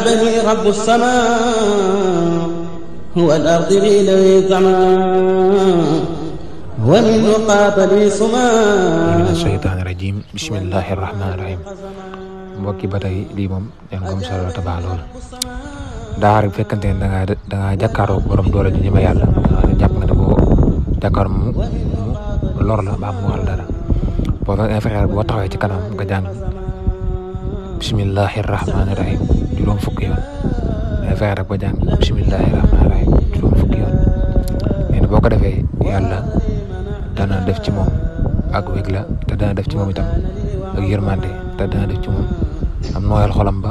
بني رب السماء هو الأرض لي لوي زمان ومن قابل سمان من الشيطان الرجيم بسم الله الرحمن الرحيم mbokki ba tey lii moom yan gom solo te baax lool daa rek fekkante ne dangaa jàkkaaroo borom doole ji ñi ma yàlla jàpp nga ne boo jàkkaaroo mu lor la mbaa mu wàll dara boo fexee boo taxawee ci kanam nga jàng bismillahi rahmaani rahim juróom fukki yoon nga fexe rek ba jàng bismillahi rahmaani rahim juróom fukki yoon nee na boo ko defee yàlla dana def ci moom ak wég la te dana def ci moom itam ak yërmande te dana def ci moom am nooyal xolam ba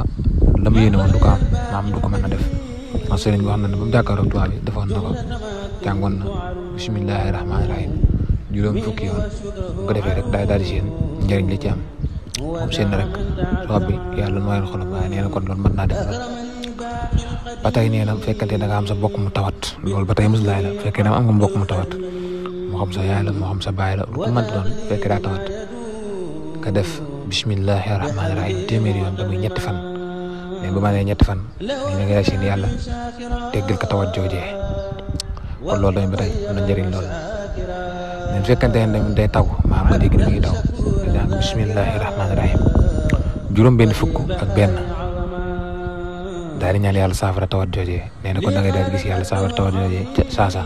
la mu yéene woon du ko am maam du ko mën a def man sëriñ bi wax na ne ba mu jàkkaaroo tubaab bi defoon na ko jàngoon na bismillahi rahmaani rahim juróom fukki yoon bu ko defee rek daal di seen njëriñ li ci am comme seen rek tubaab bi yàlla nooyal xolam waaye nee na kon loolu mën naa def lool ba tey nee na bu fekkante da nga am sa mbokk mu tawat loolu ba tey muslaay la bu fekkee da am nga mbokk mu tawat moo xam sa yaay la moo xam sa baay la lu ko mënti doon bu fekkee daa tawat nga def bismillahi rahmaani rahim téeméeri yoon ba muy ñetti fan mais bu ma nee ñetti fan nii na nga seen yàlla teggal ko tawat joojee kon loolu tamit ba tey am na njëriñ lool mais bu fekkante ne day taw maa nga dégg ni muy taw nga jàng bismillahi rahmaani rahim juróom benn fukk ak benn daal di ñaan yàlla saafara tawat joojee nee na kon da ngay daal di gis yàlla saafara tawat joojee ca saasa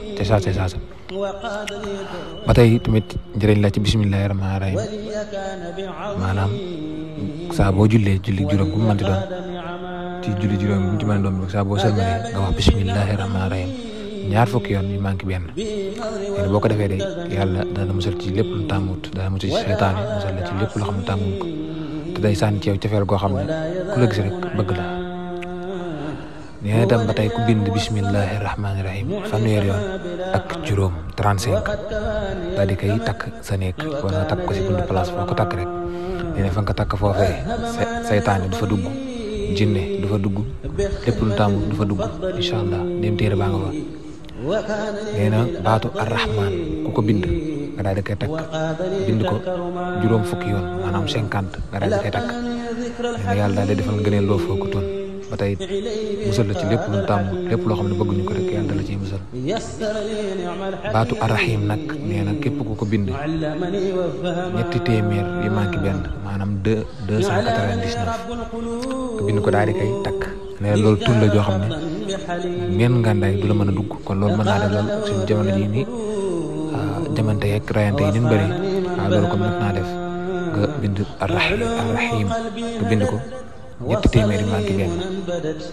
ba tey tamit njëriñ la ci bismillahi rahmaani rahim maanaam saa boo jullee julli juróom bu mu mënti doon ci julli juróom bu mu ci mën a doon saa boo sëlmalee nga wax bismillahi rahmaani rahim ñaar fukki yoon yu manqué benn léegi boo ko defee de yàlla dana musal ci lépp lu tàmmut dana musal ci seytaane musal la ci lépp loo xam ne tàmmut ko te day sànni ci yow cofeel goo xam ne ku la gis rek bëgg la nee na itam ba tey ku bind bismillahi rahmaani rahim fanweer yoon ak juróom 35 daal di koy takk sa nekk wala nga takk ko si buntu place foo ko takk rek nee na fa nga ko takk foofee seytaane du fa dugg jinne du fa dugg lépp lu tàmm du fa dugg incha allah dem téere baa nga fa nee na baatu arrahman ku ko bind nga daal di koy takk bind ko juróom fukki yoon maanaam 50 nga daal di koy takk nee na yàlla daal di defal ngëneel loo foo ko toon ba tey musal la ci lépp lu tàmm lépp loo xam ne bëgguñu ko rek yàlla dala ciy musal baatu arrahim nag nee na képp ku ko bind ñetti téeméer yu manqué benn maanaam 299 ku bind ko daal di koy takk nee na loolu tur la joo xam ne ngeen ngàndaay du la mën a dugg kon loolu mën naa def loolu suñu jamono jii nii jamante yeeg rayante yi nin bëri waaw loolu kon mën naa def nga bind arrahim nga bind ko ñetti téeméeri manqué benn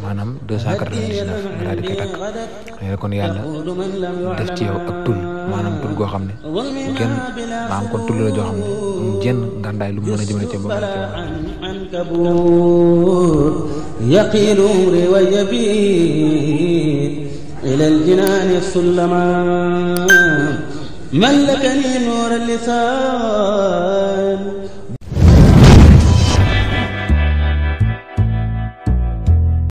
maanaam 299 nga daal di koy takk nee kon yàlla def ci yow ak tul maanaam tul goo xam ne kenn maanaam kon tul la joo xam ne mu jenn ngàndaay lu mu mën a jëmale ci ba mën a يقين أمري ويبيت إلى الجنان السلما ملكني نور اللسان